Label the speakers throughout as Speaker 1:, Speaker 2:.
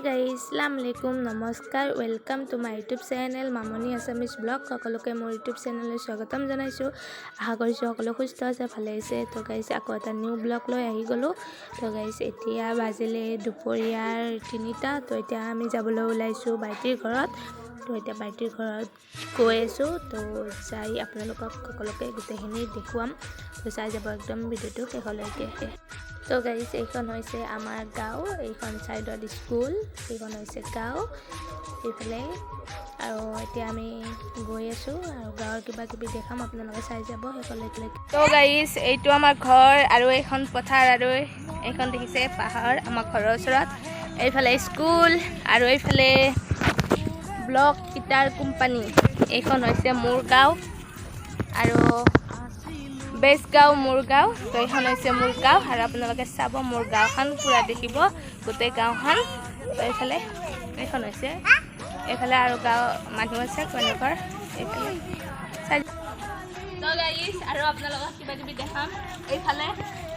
Speaker 1: Guys, আসসালামু আলাইকুম, নমস্কাৰ। Welcome to my YouTube channel Mamoni Assamese blog. সকলোকে মোৰ ইউটিউব চেনেললৈ স্বাগতম জনাইছোঁ। আশা কৰিছোঁ সকলো সুস্থ আছে, ভালে আছে। তো গাইজ, আকৌ এটা নিউ ব্লগ লৈ আহি গ'লোঁ। তো গাইজ, এতিয়া বাজিলে দুপৰীয়াৰ 3টা। তো এতিয়া আমি যাবলৈ ওলাইছোঁ ভাইটিৰ ঘৰত। তো এতিয়া ভাইটিৰ ঘৰত গৈ আছোঁ। তো যাই আপোনালোকক সকলোকে গোটেইখিনি দেখুৱাম। তো চাই যাব একদম ভিডিঅ'টো শেষলৈকে। তো গাইজ, এইখন হৈছে আমাৰ গাঁও। এইখন ছাইডত স্কুল, এইখন হৈছে গাঁও এইফালে। আৰু এতিয়া আমি গৈ আছোঁ আৰু গাঁৱৰ কিবা কিবি দেখাম, আপোনালোকে চাই যাব শেষলৈকে।
Speaker 2: তো গাইজ, এইটো আমাৰ ঘৰ আৰু এইখন পথাৰ আৰু এইখন দেখিছে পাহাৰ আমাৰ ঘৰৰ ওচৰত। এইফালে স্কুল আৰু এইফালে ব্লক ইটাৰ কোম্পানী। এইখন হৈছে মোৰ গাঁও আৰু বেজ গাঁও মোৰ গাঁও। তো এইখন হৈছে মোৰ গাঁও আৰু আপোনালোকে চাব মোৰ গাঁওখন পূৰা দেখিব গোটেই গাঁওখন। তো এইফালে এইখন হৈছে, এইফালে আৰু গাঁও মানুহ আছে মানুহঘৰ এইফালে চাই। তো গাইজ, আৰু আপোনালোকক কিবা কিবি দেখাম। এইফালে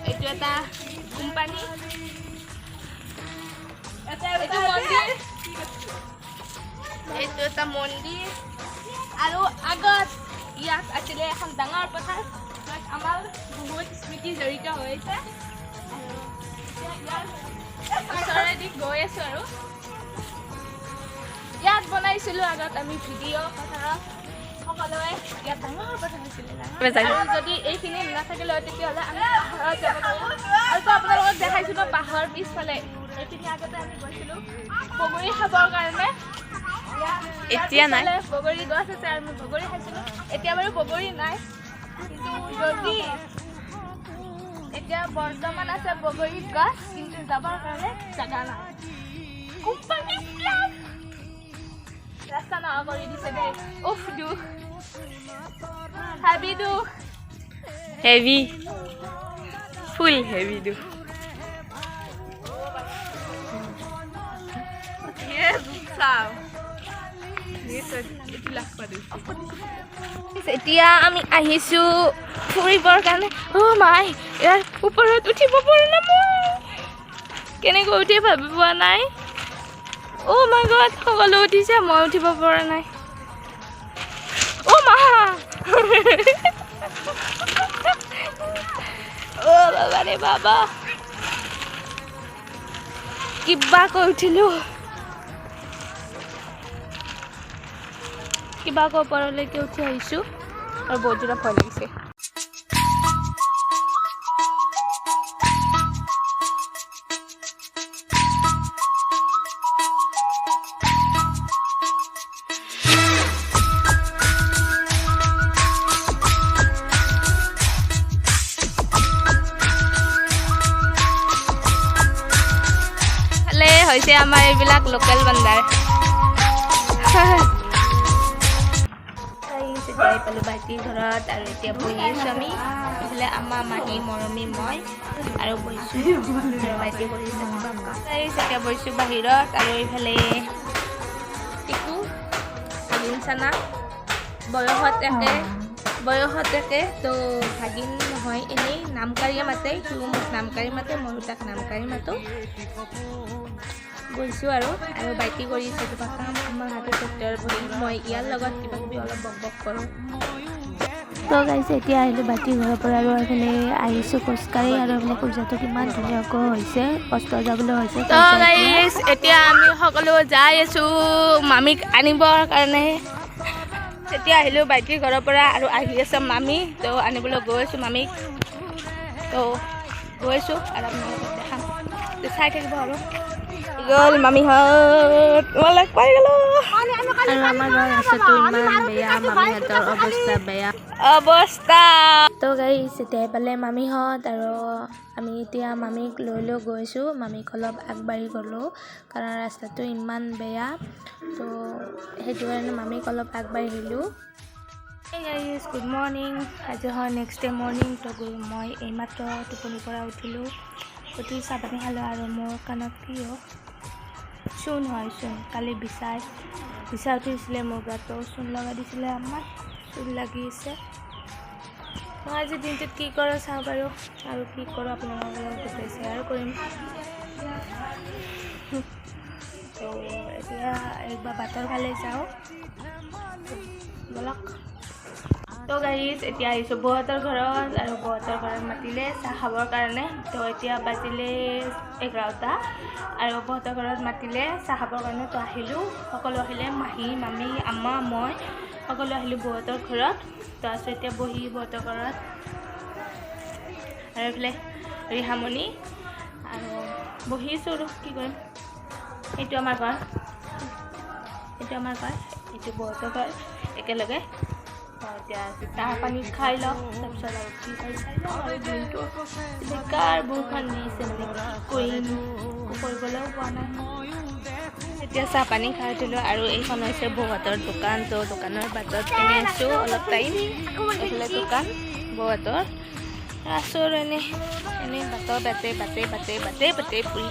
Speaker 2: এইটো এটা কোম্পানী, এইটো মন্দিৰ, এইটো এটা মন্দিৰ। আৰু আগত ইয়াত আছিলে এখন ডাঙৰ পথাৰ, য'ত আমাৰ বহুত স্মৃতি জড়িত হৈ আছে। আৰু এতিয়া ইয়াৰ ওচৰেদি গৈ আছোঁ আৰু ইয়াত বনাইছিলোঁ আগত আমি ভিডিঅ' পথাৰত সকলোৱে। ইয়াত ডাঙৰ পথাৰ আছিলে, ডাঙৰ। আৰু যদি এইখিনি নাথাকিলে হয়, তেতিয়াহ'লে আমি পাহাৰত যাব পাৰোঁ। আৰু তো আপোনালোকক দেখাইছোঁ ন পাহাৰৰ পিছফালে এইখিনি আগতে আমি গৈছিলোঁ বগৰী খাবৰ কাৰণে।
Speaker 3: এতিয়া নাই।
Speaker 2: পিছফালে বগৰী গছ আছে আৰু আমি বগৰী খাইছিলোঁ। এতিয়া বাৰু বগৰী নাই, কিন্তু যদি এতিয়া বৰ্তমান আছে বগৰী গছ, কিন্তু যাবৰ কাৰণে জাগা নাই। কোম্পানী ৰাস্তা নোহোৱা কৰি দিছে দেই। উফ, দুখ, হাবি দুখ।
Speaker 3: হেভি, ফুল হেভি দুখ।
Speaker 2: এতিয়া আমি আহিছোঁ ফুৰিবৰ কাৰণে। অ' মাই, ইয়াৰ ওপৰত উঠিব পৰা নাই মই। কেনেকৈ উঠি ভাবি পোৱা নাই। অ' মাই গড, সকলো উঠিছে, মই উঠিব পৰা নাই। অ' মা, অ' বাবা ৰে বাবা, কিবাকৈ উঠিলোঁ, কিবাকৈ ওপৰলৈকে উঠি আহিছোঁ আৰু বহুত জোৰা ভয় লাগিছে। ফালে হৈছে আমাৰ এইবিলাক লোকেল বান্দাৰ। গাইজ, এতিয়া আহি পালোঁ ভাইটিৰ ঘৰত আৰু এতিয়া বহি আছোঁ আমি। এইফালে আমাৰ মাহী, মৰমী, মই আৰু বহিছোঁ আৰু ভাইটি কৰিছে কিবা কাম। গাইজ, এতিয়া বহিছোঁ বাহিৰত আৰু এইফালে টিকু ভাগিন চানা, বয়সত একে, বয়সত একে। তো ভাগিন নহয়, এনেই নামকাৰিয়ে মাতে। সিও মোক নামকাৰি মাতে, ময়ো তাক নামকাৰি মাতোঁ। গৈছোঁ আৰু আৰু ভাইটি কৰিছে কিবা কাম। আমাৰ হাতত ট্ৰেক্টৰ বহি মই ইয়াৰ লগত কিবা কিবি অলপ বক বক কৰোঁ।
Speaker 1: তো গাইজ, এতিয়া আহিলোঁ ভাইটিৰ ঘৰৰ পৰা আৰু এইফালে আহিছোঁ খোজকাঢ়ি। আৰু এইফালে সূৰ্যটো কিমান ধুনীয়াকৈ হৈছে, কষ্ট যাবলৈ হৈছে।
Speaker 2: তো গাইজ, এতিয়া আমি সকলো যাই আছোঁ মামীক আনিবৰ কাৰণে। এতিয়া আহিলোঁ ভাইটিৰ ঘৰৰ পৰা আৰু আহি আছে মামী। তো আনিবলৈ গৈ আছোঁ মামীক। তো গৈ আছোঁ আৰু আপোনালোকক দেখাম। তো চাই থাকিব। আৰু গ'ল মামীহঁত, মই লগ পাই গ'লোঁ।
Speaker 1: আৰু আমাৰ গাঁৱৰ ৰাস্তাটো ইমান বেয়া, মামীহঁতৰ অৱস্থা বেয়া।
Speaker 2: অৱস্থা।
Speaker 1: তো গাইজ, এতিয়া পালে মামীহঁত আৰু আমি এতিয়া মামীক লৈ লৈ গৈছোঁ। মামীক অলপ আগবাঢ়ি গ'লোঁ, কাৰণ ৰাস্তাটো ইমান বেয়া। তো সেইটো কাৰণে মামীক অলপ আগবাঢ়িলোঁ।
Speaker 2: Hey guys, good morning. আজি হয় নেক্সট ডে মৰ্ণিং। তো মই এইমাত্ৰ টোপনিৰ পৰা উঠিলোঁ, উঠি চাহ পানী খালোঁ। আৰু মোৰ কাণত কি চূণ হয়, চূণ। কালি বিচাই বিচা উঠিছিলে মোৰ গাটো, চূণ লগাই দিছিলে আমাক, চূণ লাগি আছে। মই আজি দিনটোত কি কৰোঁ চাওঁ বাৰু, আৰু কি কৰোঁ আপোনালোকৰ লগত গোটেই শ্বেয়াৰ কৰিম।
Speaker 1: তো এতিয়া একবাৰ বাটৰ ফালে যাওঁ বলক। তো গাইজ এতিয়া আহিছোঁ বৌহঁতৰ ঘৰত আৰু বৌহঁতৰ ঘৰত মাতিলে চাহ খাবৰ কাৰণে। তো এতিয়া বাজিলে 11টা আৰু বৌহঁতৰ ঘৰত মাতিলে চাহ খাবৰ কাৰণে। তো আহিলোঁ, সকলো আহিলে, মাহী, মামী, আম্মা, মই সকলো আহিলোঁ বৌহঁতৰ ঘৰত। তো আছোঁ এতিয়া বহি বৌহঁতৰ ঘৰত আৰু এইফালে ৰিহামণি আৰু বহিছোঁ আৰু কি কৰিম। এইটো আমাৰ ঘৰ, এইটো আমাৰ ঘৰ, এইটো বৌহঁতৰ ঘৰ একেলগে। এতিয়া চাহ পানী খাই লওঁ, তাৰপিছত আৰু কি হয় চাই লওঁ। আৰু দিনটো বেকাৰ বৰষুণ দিছে, মানে কি কৰিম, একো কৰিবলৈও পোৱা নাই। এতিয়া চাহ পানী খাই উঠিলোঁ আৰু এইখন হৈছে বৌহঁতৰ দোকান। তো দোকানৰ বাটত এনেই আছোঁ অলপ টাইম, এইফালে দোকান বৌহঁতৰ আছোঁ আৰু এনেই এনেই বাটৰ বাটে বাটে বাটে বাটে বাটে ফুৰি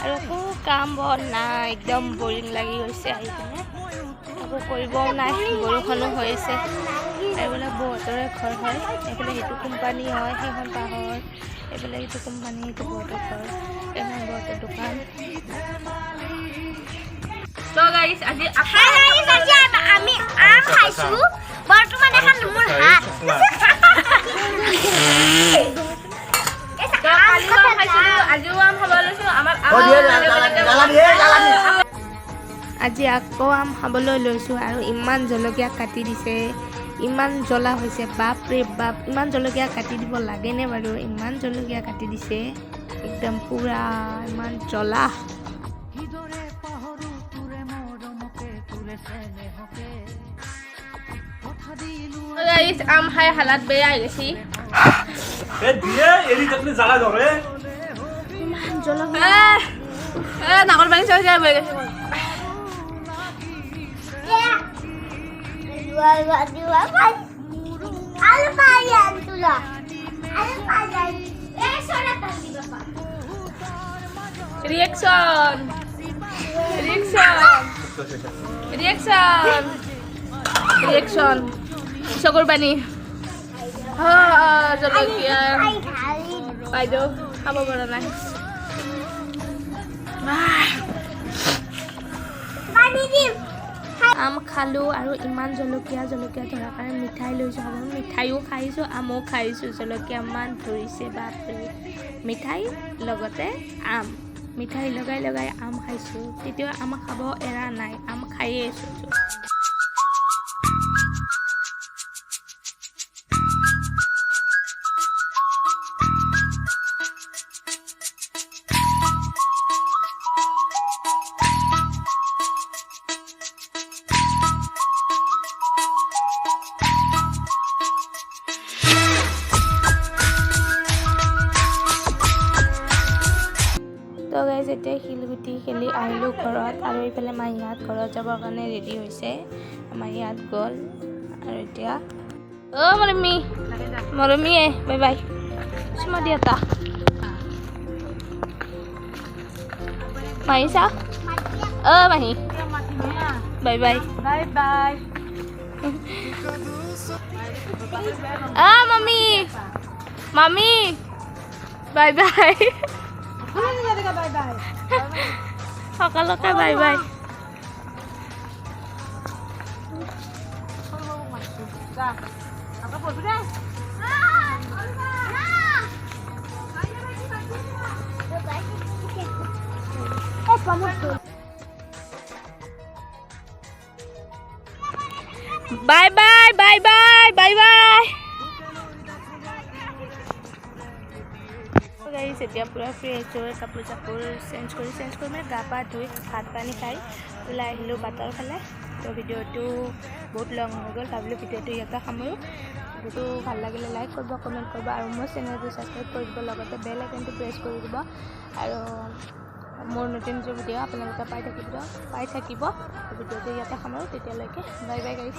Speaker 1: আৰু একো কাম বন নাই, একদম বৰিং লাগি গৈছে আহি কিনে, একো কৰিবও নাই, বৰষুণো হৈ আছে। এইবিলাক বৌহঁতৰে ঘৰ হয়, এইফালে সেইটো কোম্পানী হয়, সেইখন পাহৰ, এইফালে সেইটো কোম্পানী, সেইটো বৌহঁতৰ ঘৰ, এইখন বৌহঁতৰ দোকান।
Speaker 2: তো গাইস আজি
Speaker 4: আমি আম খাইছো। বৰ্তমান এখন মোৰ হাত।
Speaker 2: তো কালিও আম খাইছিলো, আজিও আম খাব লৈছো। আমাৰ
Speaker 1: আজি আকৌ আম খাবলৈ লৈছোঁ আৰু ইমান জলকীয়া কাটি দিছে, ইমান জ্বলা হৈছে, বাপ ৰে বাপ। ইমান জলকীয়া কাটি দিব লাগেনে বাৰু? ইমান জলকীয়া কাটি দিছে একদম পূৰা ইমান জ্বলা।
Speaker 2: গাইস আম খাই হালাত বেয়া হৈ গৈছে।
Speaker 1: ইমান জ্বলা।
Speaker 2: নাকৰ পানী চাই চাই বৈ গৈছে। ৰিয়েকশ্যন ৰিয়েকশ্যন ৰিয়েকশ্যন ৰিয়েকশ্যন, চকুৰ পানী, জলকীয়া। বাইদেউ খাব পৰা নাই।
Speaker 1: আম খালোঁ আৰু ইমান জলকীয়া, জলকীয়া ধৰাৰ কাৰণে মিঠাই লৈছোঁ খাব, মিঠাইও খাইছোঁ, আমো খাইছোঁ। জলকীয়া ইমান ধৰিছে বাপৰে। মিঠাই লগতে আম, মিঠাই লগাই লগাই আম খাইছোঁ। তেতিয়াও আম খাব এৰা নাই, আম খায়ে আছোঁ। তো গাইজ এতিয়া শিলগুটি খেলি আহিলোঁ ঘৰত আৰু এইফালে মাহীহঁত ঘৰত যাবৰ কাৰণে ৰেডি হৈছে, মাহীহঁত গ'ল। আৰু এতিয়া
Speaker 2: অ' মৰমী, মৰমীয়ে বাই বাই, চুমা দিয়া এটা মাহী চা। অ' মাহী বাই বাই
Speaker 3: বাই বাই।
Speaker 2: অ' মামী, মামী বাই বাই, সকলোকে bye bye. Bye bye bye bye bye bye. Guys এতিয়া পূৰা ফ্ৰেছ হৈ কাপোৰ চাপোৰ চেঞ্জ কৰি মানে গা পা ধুই ভাত পানী খাই ওলাই আহিলোঁ বাটৰ ফালে। তো ভিডিঅ'টো বহুত লং হৈ গ'ল, ভাবিলোঁ ভিডিঅ'টো ইয়াতে সামৰোঁ। ভিডিঅ'টো ভাল লাগিলে লাইক কৰিব, কমেণ্ট কৰিব আৰু মোৰ চেনেলটো ছাবস্ক্ৰাইব কৰি দিব, লগতে বেল আইকনটো প্ৰেছ কৰি দিব আৰু মোৰ নতুন নতুন ভিডিঅ' আপোনালোকে পাই থাকিব। ভিডিঅ'টো ইয়াতে সামৰোঁ, তেতিয়ালৈকে বাই বাই গাইজ।